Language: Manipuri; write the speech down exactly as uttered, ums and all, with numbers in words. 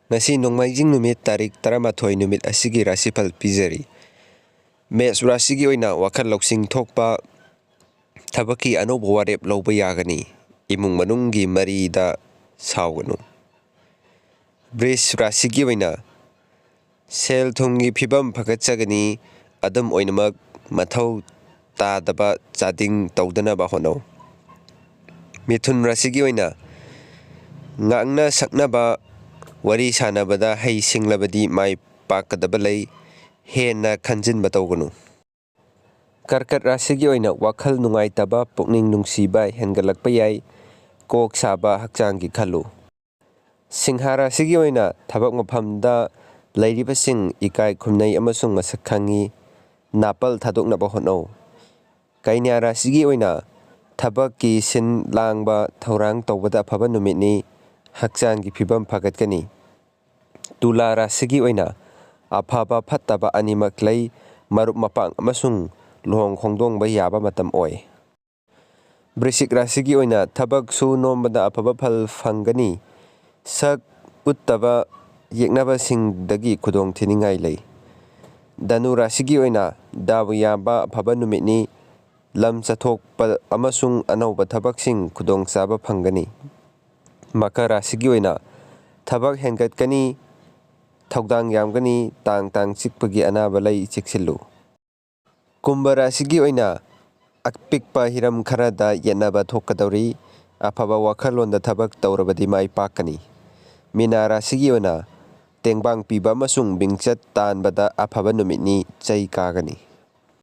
ꯉꯁꯤ ꯅꯣꯡꯃꯥꯏꯖꯤꯡ ꯅꯨꯃꯤꯠ, ꯇꯥꯔꯤꯛ ꯇꯔꯥꯃꯥꯊꯣꯏ ꯅꯨꯃꯤꯠ ꯑꯁꯤꯒꯤ ꯔꯥꯁꯤꯐꯜ ꯄꯤꯖꯔꯤ꯫ ꯃꯦꯁ ꯔꯥꯁꯤꯒꯤ ꯑꯣꯏꯅ ꯋꯥꯈꯜ ꯂꯧꯁꯤꯡ ꯊꯣꯛꯄ, ꯊꯕꯛꯀꯤ ꯑꯅꯧꯕ ꯋꯥꯔꯦꯞ ꯂꯧꯕ ꯌꯥꯒꯅꯤ꯫ ꯏꯃꯨꯡ ꯃꯅꯨꯡꯒꯤ ꯃꯔꯤꯗ ꯁꯥꯎꯒꯅꯨ꯫ ꯕ꯭ꯔꯤꯖ ꯔꯥꯁꯤꯒꯤ ꯑꯣꯏꯅ ꯁꯦꯜ ꯊꯨꯝꯒꯤ ꯐꯤꯕꯝ ꯐꯒꯠꯆꯒꯅꯤ꯫ ꯑꯗꯨꯝ ꯑꯣꯏꯅꯃꯛ, ꯃꯊꯧ ꯇꯥꯗꯕ ꯆꯥꯗꯤꯡ ꯇꯧꯗꯅꯕ ꯍꯣꯠꯅꯧ꯫ ꯃꯤꯊꯨꯟ ꯔꯥꯁꯤꯒꯤ ꯑꯣꯏꯅ ꯉꯥꯡꯅ ꯁꯛꯅꯕ, ꯋꯥꯔꯤ ꯁꯥꯟꯅꯕꯗ ꯍꯩ ꯁꯤꯡꯂꯕꯗꯤ ꯃꯥꯏ ꯄꯥꯛꯀꯗꯕ ꯂꯩ꯫ ꯍꯦꯟꯅ ꯈꯟꯖꯤꯟꯕ ꯇꯧꯒꯅꯨ꯫ ꯀꯔꯀꯠ ꯔꯥꯁꯤꯒꯤ ꯑꯣꯏꯅ ꯋꯥꯈꯜ ꯅꯨꯡꯉꯥꯏꯇꯕ, ꯄꯨꯛꯅꯤꯡ ꯅꯨꯡꯁꯤꯕ ꯍꯦꯟꯒꯠꯂꯛꯄ ꯌꯥꯏ꯫ ꯀꯣꯛ ꯁꯥꯕ, ꯍꯛꯆꯥꯡꯒꯤ ꯈꯜꯂꯨ꯫ ꯁꯤꯡꯍꯥ ꯔꯥꯁꯤꯒꯤ ꯑꯣꯏꯅ ꯊꯕꯛ ꯃꯐꯝꯗ ꯂꯩꯔꯤꯕꯁꯤꯡ ꯏꯀꯥꯏ ꯈꯨꯝꯅꯩ ꯑꯃꯁꯨꯡ ꯃꯁꯛ ꯈꯪꯉꯤ꯫ ꯅꯥꯄꯜ ꯊꯥꯗꯣꯛꯅꯕ ꯍꯣꯠꯅꯧ꯫ ꯀꯩꯅ꯭ꯌꯥ ꯔꯥꯁꯤꯒꯤ ꯑꯣꯏꯅ ꯊꯕꯛꯀꯤ ꯁꯤꯟ ꯂꯥꯡꯕ ꯊꯧꯔꯥꯡ ꯇꯧꯕꯗ ꯑꯐꯕ ꯅꯨꯃꯤꯠꯅꯤ꯫ ꯍꯛꯆꯥꯡꯒꯤ ꯐꯤꯕꯝ ꯐꯒꯠꯀꯅꯤ꯫ ꯇꯨꯂꯥ ꯔꯥꯁꯤꯒꯤ ꯑꯣꯏꯅ ꯑꯐꯕ ꯐꯠꯇꯕ ꯑꯅꯤꯃꯛ ꯂꯩ꯫ ꯃꯔꯨꯞ ꯃꯄꯥꯡ ꯑꯃꯁꯨꯡ ꯂꯨꯍꯣꯡ ꯈꯣꯡꯗꯣꯡꯕ ꯌꯥꯕ ꯃꯇꯝ ꯑꯣꯏ꯫ ꯕ꯭ꯔꯤꯁꯤꯛ ꯔꯥꯁꯤꯒꯤ ꯑꯣꯏꯅ ꯊꯕꯛ ꯁꯨ ꯅꯣꯝꯕꯗ ꯑꯐꯕ ꯐꯜ ꯐꯪꯒꯅꯤ꯫ ꯁꯛ ꯎꯠꯇꯕ ꯌꯦꯛꯅꯕꯁꯤꯡꯗꯒꯤ ꯈꯨꯗꯣꯡ ꯊꯤꯅꯤꯡꯉꯥꯏ ꯂꯩ꯫ ꯙꯅꯨ ꯔꯥꯁꯤꯒꯤ ꯑꯣꯏꯅ ꯗꯥꯎ ꯌꯥꯕ ꯑꯐꯕ ꯅꯨꯃꯤꯠꯅꯤ꯫ ꯂꯝ ꯆꯠꯊꯣꯛꯄ ꯑꯃꯁꯨꯡ ꯑꯅꯧꯕ ꯊꯕꯛꯁꯤꯡ ꯈꯨꯗꯣꯡꯆꯥꯕ ꯐꯪꯒꯅꯤ꯫ ꯃꯀꯔ ꯔꯥꯁꯤꯒꯤ ꯑꯣꯏꯅ ꯊꯕꯛ ꯍꯦꯟꯒꯠꯀꯅꯤ, ꯊꯧꯗꯥꯡ ꯌꯥꯝꯒꯅꯤ, ꯇꯥꯡ ꯇꯥꯡ ꯆꯤꯛꯄꯒꯤ ꯑꯅꯥꯕ ꯂꯩ, ꯆꯦꯛꯁꯤꯜꯂꯨ꯫ ꯀꯨꯝꯚ ꯔꯥꯁꯤꯒꯤ ꯑꯣꯏꯅ ꯑꯄꯤꯛꯄ ꯍꯤꯔꯝ ꯈꯔꯗ ꯌꯦꯠꯅꯕ ꯊꯣꯛꯀꯗꯧꯔꯤ꯫ ꯑꯐꯕ ꯋꯥꯈꯜꯂꯣꯟꯗ ꯊꯕꯛ ꯇꯧꯔꯕꯗꯤ ꯃꯥꯏ ꯄꯥꯛꯀꯅꯤ꯫ ꯃꯤꯅꯥ ꯔꯥꯁꯤꯒꯤ ꯑꯣꯏꯅ ꯇꯦꯡꯕꯥꯡ ꯄꯤꯕ ꯑꯃꯁꯨꯡ ꯃꯤꯡꯆꯠ ꯇꯥꯟꯕꯗ ꯑꯐꯕ ꯅꯨꯃꯤꯠꯅꯤ, ꯆꯩ ꯀꯥꯒꯅꯤ꯫